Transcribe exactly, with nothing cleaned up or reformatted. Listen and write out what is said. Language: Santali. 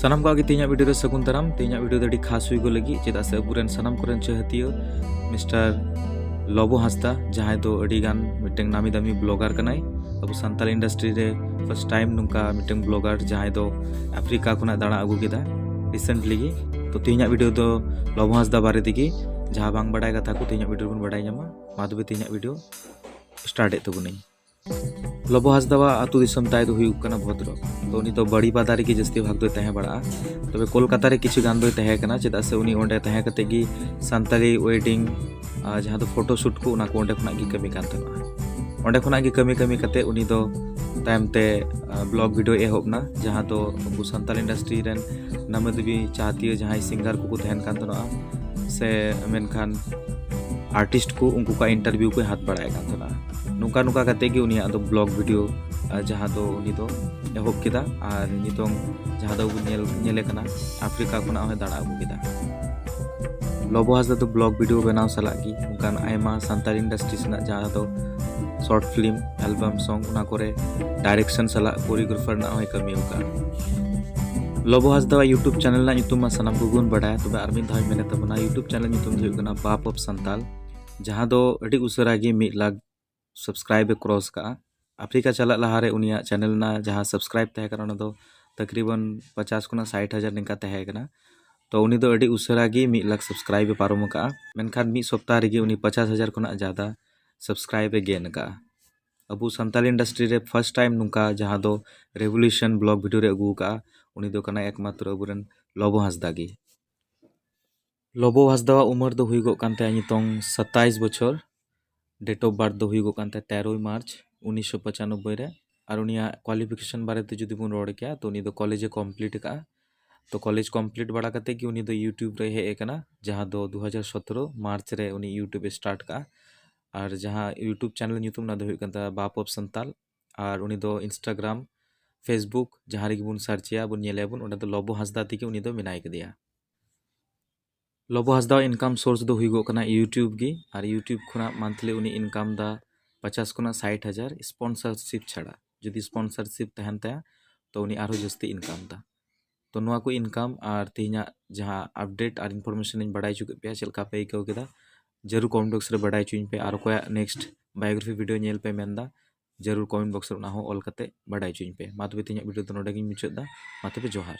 ᱥᱟᱱᱟᱢ ᱠᱚᱣᱟᱜ ᱜᱮ ᱛᱮᱦᱮᱧᱟᱜ ᱵᱷᱤᱰᱤᱭᱳ ᱨᱮ ᱥᱟᱹᱜᱩᱱ ᱫᱟᱨᱟᱢ᱾ ᱛᱮᱦᱮᱧᱟᱜ ᱵᱷᱤᱰᱤᱭᱳ ᱫᱚ ᱟᱹᱰᱤ ᱠᱷᱟᱥ ᱦᱩᱭ ᱠᱚᱜ ᱞᱟᱹᱜᱤᱫ, ᱪᱮᱫᱟᱜ ᱥᱮ ᱟᱵᱚᱨᱮᱱ ᱥᱟᱱᱟᱢ ᱠᱚᱨᱮᱱ ᱪᱟᱹᱦᱟᱹᱛᱤᱭᱟᱹ ᱢᱤᱥᱴᱟᱨ ᱞᱚᱵᱚ ᱦᱟᱸᱥᱫᱟ, ᱡᱟᱦᱟᱸᱭ ᱫᱚ ᱟᱹᱰᱤ ᱜᱟᱱ ᱢᱤᱫᱴᱟᱝ ᱱᱟᱢᱤ ᱫᱟᱢᱤ ᱵᱞᱚᱜᱟᱨ ᱠᱟᱱᱟᱭ᱾ ᱟᱵᱚ ᱥᱟᱱᱛᱟᱲ ᱤᱱᱰᱟᱥᱴᱨᱤ ᱨᱮ ᱯᱷᱟᱨᱥᱴ ᱴᱟᱭᱤᱢ ᱱᱚᱝᱠᱟ ᱢᱤᱫᱴᱟᱝ ᱵᱞᱚᱜᱟᱨ, ᱡᱟᱦᱟᱸᱭ ᱫᱚ ᱟᱯᱷᱨᱤᱠᱟ ᱠᱷᱚᱱᱟᱜ ᱫᱟᱬᱟ ᱟᱹᱜᱩ ᱠᱮᱫᱟ ᱨᱤᱥᱮᱱᱴᱞᱤ ᱜᱮ᱾ ᱛᱚ ᱛᱮᱦᱮᱧᱟᱜ ᱵᱷᱤᱰᱤᱭᱳ ᱫᱚ ᱞᱚᱵᱚ ᱦᱟᱸᱥᱫᱟ ᱵᱟᱨᱮ ᱛᱮᱜᱮ, ᱡᱟᱦᱟᱸ ᱵᱟᱝ ᱵᱟᱰᱟᱭ ᱠᱟᱛᱷᱟ ᱠᱚ ᱛᱮᱦᱮᱧᱟᱜ ᱵᱷᱤᱰᱤᱭᱳ ᱨᱮᱵᱚᱱ ᱵᱟᱰᱟᱭ ᱧᱟᱢᱟ᱾ ᱢᱟ ᱛᱚᱵᱮ ᱛᱮᱦᱮᱧᱟᱜ ᱵᱷᱤᱰᱤᱭᱳ ᱥᱴᱟᱨᱴ ᱮᱫ ᱛᱟᱵᱚᱱᱟᱹᱧ᱾ ᱞᱚᱵᱚ ᱦᱟᱸᱥᱫᱟᱣᱟᱜ ᱟᱹᱛᱩ ᱫᱤᱥᱚᱢ ᱛᱟᱭ ᱫᱚ ᱦᱩᱭᱩᱜ ᱠᱟᱱᱟ ᱵᱷᱚᱫᱨᱚᱠ᱾ ᱛᱚ ᱩᱱᱤ ᱫᱚ ᱵᱟᱲᱤᱯᱟᱫᱟ ᱨᱮᱜᱮ ᱡᱟᱹᱥᱛᱤ ᱵᱷᱟᱜᱽ ᱫᱚᱭ ᱛᱟᱦᱮᱸ ᱵᱟᱲᱟᱜᱼᱟ᱾ ᱛᱚᱵᱮ ᱠᱳᱞᱠᱟᱛᱟ ᱨᱮ ᱠᱤᱪᱷᱩ ᱜᱟᱱ ᱫᱚᱭ ᱛᱟᱦᱮᱸ ᱠᱟᱱᱟ, ᱪᱮᱫᱟᱜ ᱥᱮ ᱩᱱᱤ ᱚᱸᱰᱮ ᱛᱟᱦᱮᱸ ᱠᱟᱛᱮ ᱜᱮ ᱥᱟᱱᱛᱟᱲᱤ ᱳᱭᱮᱰᱤᱝ, ᱟᱨ ᱡᱟᱦᱟᱸ ᱫᱚ ᱯᱷᱳᱴᱳ ᱥᱩᱴ ᱠᱚ, ᱚᱱᱟ ᱠᱚ ᱚᱸᱰᱮ ᱠᱷᱚᱱᱟᱜ ᱜᱮ ᱠᱟᱹᱢᱤ ᱠᱟᱱ ᱛᱟᱦᱮᱱᱟ᱾ ᱚᱸᱰᱮ ᱠᱷᱚᱱᱟᱜ ᱜᱮ ᱠᱟᱹᱢᱤ ᱠᱟᱹᱢᱤ ᱠᱟᱛᱮ ᱩᱱᱤ ᱫᱚ ᱛᱟᱭᱚᱢ ᱛᱮ ᱵᱞᱚᱜ ᱵᱷᱤᱰᱤᱭᱳ ᱮᱦᱚᱵ ᱮᱱᱟ, ᱡᱟᱦᱟᱸ ᱫᱚ ᱟᱵᱚ ᱥᱟᱱᱛᱟᱲ ᱤᱱᱰᱟᱥᱴᱨᱤ ᱨᱮᱱ ᱱᱟᱢᱮ ᱫᱮᱵᱤ ᱪᱟᱦᱟᱛᱤᱭᱟᱹ ᱡᱟᱦᱟᱸᱭ ᱥᱤᱝᱜᱟᱨ ᱠᱚᱠᱚ ᱛᱟᱦᱮᱱ ᱠᱟᱱ ᱛᱟᱦᱮᱱᱟ, ᱥᱮ ᱢᱮᱱᱠᱷᱟᱱ ᱟᱨᱴᱤᱥᱴ ᱠᱚ, ᱩᱱᱠᱩ ᱠᱚᱣᱟᱜ ᱤᱱᱴᱟᱨᱵᱷᱤᱭᱩ ᱠᱚᱭ ᱦᱟᱛ ᱵᱟᱲᱟᱭᱮᱫ ᱠᱟᱱ ᱛᱟᱦᱮᱱᱟ᱾ ᱱᱚᱝᱠᱟ ᱱᱚᱝᱠᱟ ᱠᱟᱛᱮ ᱜᱮ ᱩᱱᱤᱭᱟᱜ ᱫᱚ ᱵᱞᱚᱜ ᱵᱷᱤᱰᱤᱭᱳ, ᱟᱨ ᱡᱟᱦᱟᱸ ᱫᱚ ᱩᱱᱤ ᱫᱚ ᱮᱦᱚᱵ ᱠᱮᱫᱟ, ᱟᱨ ᱱᱤᱛᱚᱝ ᱡᱟᱦᱟᱸ ᱫᱚ ᱵᱚᱱ ᱧᱮᱞ ᱧᱮᱞᱮ ᱠᱟᱱᱟ, ᱟᱯᱷᱨᱤᱠᱟ ᱠᱷᱚᱱᱟᱜ ᱦᱚᱸᱭ ᱫᱟᱬᱟ ᱟᱹᱜᱩ ᱠᱮᱫᱟ᱾ ᱞᱚᱵᱚ ᱦᱟᱸᱥᱫᱟ ᱫᱚ ᱵᱞᱚᱜ ᱵᱷᱤᱰᱤᱭᱳ ᱵᱮᱱᱟᱣ ᱥᱟᱞᱟᱜ ᱜᱮ ᱚᱱᱠᱟᱱ ᱟᱭᱢᱟ ᱥᱟᱱᱛᱟᱲ ᱤᱱᱰᱟᱥᱴᱨᱤ ᱨᱮᱱᱟᱜ ᱡᱟᱦᱟᱸ ᱫᱚ ᱥᱚᱨᱴ ᱯᱷᱤᱞᱢ, ᱮᱞᱵᱟᱢ ᱥᱚᱝ, ᱚᱱᱟ ᱠᱚᱨᱮ ᱰᱟᱭᱨᱮᱠᱥᱚᱱ ᱥᱟᱞᱟᱜ ᱠᱳᱨᱤᱭᱳᱜᱨᱟᱯᱷᱟᱨ ᱨᱮᱱᱟᱜ ᱦᱚᱸᱭ ᱠᱟᱹᱢᱤ ᱟᱠᱟᱫᱼᱟ᱾ ᱞᱚᱵᱚ ᱦᱟᱸᱥᱫᱟᱣᱟᱜ ᱭᱩᱴᱩᱵᱽ ᱪᱮᱱᱮᱞ ᱨᱮᱱᱟᱜ ᱧᱩᱛᱩᱢ ᱢᱟ ᱥᱟᱱᱟᱢ ᱠᱚᱜᱮ ᱵᱚᱱ ᱵᱟᱰᱟᱭᱟ, ᱛᱚᱵᱮ ᱟᱨ ᱢᱤᱫ ᱫᱷᱟᱣ ᱤᱧ ᱢᱮᱱᱮᱫ ᱛᱟᱵᱚᱱᱟ, ᱭᱩᱴᱩᱵᱽ ᱪᱮᱱᱮᱞ ᱧᱩᱛᱩᱢ ᱫᱚ ᱦᱩᱭᱩᱜ ᱠᱟᱱᱟ ᱵᱟᱯ ᱚᱯ ᱥᱟᱱᱛᱟᱞ, ᱡᱟᱦᱟᱸ ᱫᱚ ᱟᱹᱰᱤ ᱩᱥᱟᱹᱨᱟ ᱜᱮ ᱢᱤᱫ ᱞᱟᱠᱷ ᱥᱟᱵᱥᱠᱨᱟᱭᱤᱵ ᱮ ᱠᱨᱚᱥ ᱠᱟᱜᱼᱟ᱾ ᱟᱯᱷᱨᱤᱠᱟ ᱪᱟᱞᱟᱜ ᱞᱟᱦᱟᱨᱮ ᱩᱱᱤᱭᱟᱜ ᱪᱮᱱᱮᱞ ᱨᱮᱱᱟᱜ ᱡᱟᱦᱟᱸ ᱥᱟᱵᱥᱠᱨᱟᱭᱤᱵ ᱛᱟᱦᱮᱸ ᱠᱟᱱᱟ, ᱚᱱᱟ ᱫᱚ ᱛᱟᱠᱨᱤᱵᱟᱱ ᱯᱚᱪᱟᱥ ᱠᱷᱚᱱᱟᱜ ᱥᱟᱴ ᱦᱟᱡᱟᱨ ᱱᱤᱝᱠᱟ ᱛᱟᱦᱮᱸ ᱠᱟᱱᱟ᱾ ᱛᱚ ᱩᱱᱤ ᱫᱚ ᱟᱹᱰᱤ ᱩᱥᱟᱹᱨᱟ ᱜᱮ ᱢᱤᱫ ᱞᱟᱠᱷ ᱥᱟᱵᱥᱠᱨᱟᱭᱤᱵ ᱮ ᱯᱟᱨᱚᱢ ᱟᱠᱟᱜᱼᱟ᱾ ᱢᱮᱱᱠᱷᱟᱱ ᱢᱤᱫ ᱥᱚᱯᱛᱟᱦ ᱨᱮᱜᱮ ᱩᱱᱤ ᱯᱚᱪᱟᱥ ᱦᱟᱡᱟᱨ ᱠᱷᱚᱱᱟᱜ ᱡᱟᱫᱟ ᱥᱟᱵᱥᱠᱨᱟᱭᱤᱵ ᱮ ᱜᱮᱱ ᱟᱠᱟᱜᱼᱟ᱾ ᱟᱵᱚ ᱥᱟᱱᱛᱟᱲ ᱤᱱᱰᱟᱥᱴᱨᱤ ᱨᱮ ᱯᱷᱟᱨᱥᱴ ᱴᱟᱭᱤᱢ ᱱᱚᱝᱠᱟ ᱡᱟᱦᱟᱸ ᱫᱚ ᱨᱮᱵᱷᱚᱞᱩᱥᱚᱱ ᱵᱞᱚᱜ ᱵᱷᱤᱰᱤᱭᱳ ᱨᱮ ᱟᱹᱜᱩ ᱟᱠᱟᱜᱼᱟ, ᱩᱱᱤ ᱫᱚ ᱠᱟᱱᱟᱭ ᱮᱠᱢᱟᱛᱨᱚ ᱟᱵᱚᱨᱮᱱ ᱞᱚᱵᱚ ᱦᱟᱸᱥᱫᱟ ᱜᱮ᱾ ᱞᱚᱵᱚ ᱦᱟᱸᱥᱫᱟᱣᱟᱜ ᱩᱢᱮᱨ ᱫᱚ ᱦᱩᱭᱩᱜᱚᱜ ᱠᱟᱱ ᱛᱟᱭᱟ ᱱᱤᱛᱚᱝ ᱥᱟᱛᱟᱭᱤᱥ ᱵᱚᱪᱷᱚᱨ᱾ ᱰᱮᱴ ᱚᱯᱷ ᱵᱟᱨᱛᱷ ᱫᱚ ᱦᱩᱭᱩᱜᱚᱜ ᱠᱟᱱ ᱛᱟᱭᱟ ᱛᱮᱨᱚᱭ ᱢᱟᱨᱪ ᱩᱱᱤᱥᱥᱚ ᱯᱚᱸᱪᱟᱱᱚᱵᱵᱳᱭ ᱨᱮ᱾ ᱟᱨ ᱩᱱᱤᱭᱟᱜ ᱠᱳᱣᱟᱞᱤᱯᱷᱤᱠᱮᱥᱚᱱ ᱵᱟᱨᱮᱛᱮ ᱡᱩᱫᱤ ᱵᱚᱱ ᱨᱚᱲ ᱠᱮᱭᱟ, ᱛᱚ ᱩᱱᱤ ᱫᱚ ᱠᱚᱞᱮᱡᱽ ᱮ ᱠᱚᱢᱯᱞᱤᱴ ᱟᱠᱟᱜᱼᱟ᱾ ᱛᱚ ᱠᱚᱞᱮᱡᱽ ᱠᱚᱢᱯᱞᱤᱴ ᱵᱟᱲᱟ ᱠᱟᱛᱮ ᱜᱮ ᱩᱱᱤ ᱫᱚ ᱭᱩᱴᱩᱵᱽ ᱨᱮ ᱦᱮᱡ ᱟᱠᱟᱱᱟ, ᱡᱟᱦᱟᱸ ᱫᱚ ᱫᱩ ᱦᱟᱡᱟᱨ ᱥᱚᱛᱨᱚ ᱢᱟᱨᱪ ᱨᱮ ᱩᱱᱤ ᱭᱩᱴᱩᱵᱽ ᱮ ᱥᱴᱟᱨᱴ ᱠᱟᱜᱼᱟ᱾ ᱟᱨ ᱡᱟᱦᱟᱸ ᱭᱩᱴᱩᱵᱽ ᱪᱮᱱᱮᱞ ᱧᱩᱛᱩᱢ, ᱚᱱᱟ ᱫᱚ ᱦᱩᱭᱩᱜ ᱠᱟᱱ ᱛᱟᱭᱟ ᱵᱟᱯ ᱚᱯᱷ ᱥᱟᱱᱛᱟᱞ᱾ ᱟᱨ ᱩᱱᱤ ᱫᱚ ᱤᱱᱥᱴᱟᱜᱨᱟᱢ, ᱯᱷᱮᱥᱵᱩᱠ, ᱡᱟᱦᱟᱸ ᱨᱮᱜᱮ ᱵᱚᱱ ᱥᱟᱨᱪᱮᱭᱟ, ᱵᱚᱱ ᱧᱮᱞᱮᱭᱟ ᱵᱚᱱ, ᱚᱸᱰᱮ ᱫᱚ ᱞᱚᱵᱚ ᱦᱟᱸᱥᱫᱟ ᱛᱮᱜᱮ ᱩᱱᱤ ᱫᱚ ᱢᱮᱱᱟᱭ ᱠᱟᱫᱮᱭᱟ᱾ ᱞᱚᱵᱚ ᱦᱟᱸᱥᱫᱟᱣᱟᱜ ᱤᱱᱠᱟᱢ ᱥᱳᱨᱥ ᱫᱚ ᱦᱩᱭᱩᱜᱚᱜ ᱠᱟᱱᱟ ᱭᱩᱴᱩᱵᱽ ᱜᱮ, ᱟᱨ ᱭᱩᱴᱩᱵᱽ ᱠᱷᱚᱱᱟᱜ ᱢᱟᱱᱛᱷᱞᱤ ᱩᱱᱤ ᱤᱱᱠᱟᱢ ᱫᱟ ᱯᱚᱪᱟᱥ ᱠᱷᱚᱱᱟᱜ ᱥᱟᱴ ᱦᱟᱡᱟᱨ, ᱥᱯᱚᱱᱥᱟᱨᱥᱤᱯ ᱪᱷᱟᱲᱟ᱾ ᱡᱩᱫᱤ ᱥᱯᱚᱱᱥᱟᱨᱥᱤᱯ ᱛᱟᱦᱮᱱ ᱛᱟᱭᱟ, ᱛᱚ ᱩᱱᱤ ᱟᱨᱦᱚᱸ ᱡᱟᱹᱥᱛᱤ ᱤᱱᱠᱟᱢ ᱫᱟ᱾ ᱛᱚ ᱱᱚᱣᱟ ᱠᱚ income ᱟᱨ ᱛᱮᱦᱮᱧᱟᱜ ᱡᱟᱦᱟᱸ update ᱟᱨ information ᱤᱧ ᱵᱟᱲᱟᱭ ᱦᱚᱪᱚ ᱠᱮᱫ ᱯᱮᱭᱟ, ᱪᱮᱫ ᱞᱮᱠᱟ ᱯᱮ ᱟᱹᱭᱠᱟᱹᱣ ᱠᱮᱫᱟ, ᱡᱟᱹᱨᱩᱲ comment box ᱨᱮ ᱵᱟᱲᱟᱭ ᱦᱚᱪᱚᱧ ᱯᱮ᱾ ᱟᱨ ᱚᱠᱚᱭᱟᱜ next biography video ᱧᱮᱞ ᱯᱮ ᱢᱮᱱᱫᱟ, ᱡᱟᱹᱨᱩᱲ comment box ᱨᱮ ᱚᱱᱟ ᱦᱚᱸ ᱚᱞ ᱠᱟᱛᱮ ᱵᱟᱲᱟᱭ ᱦᱚᱪᱚᱧ ᱯᱮ᱾ ᱢᱟ ᱛᱚᱵᱮ ᱛᱮᱦᱮᱧᱟᱜ video ᱫᱚ ᱱᱚᱰᱮ ᱜᱤᱧ ᱢᱩᱪᱟᱹᱫ ᱮᱫᱟ᱾ ᱢᱟ ᱛᱚᱵᱮ ᱡᱚᱦᱟᱨ᱾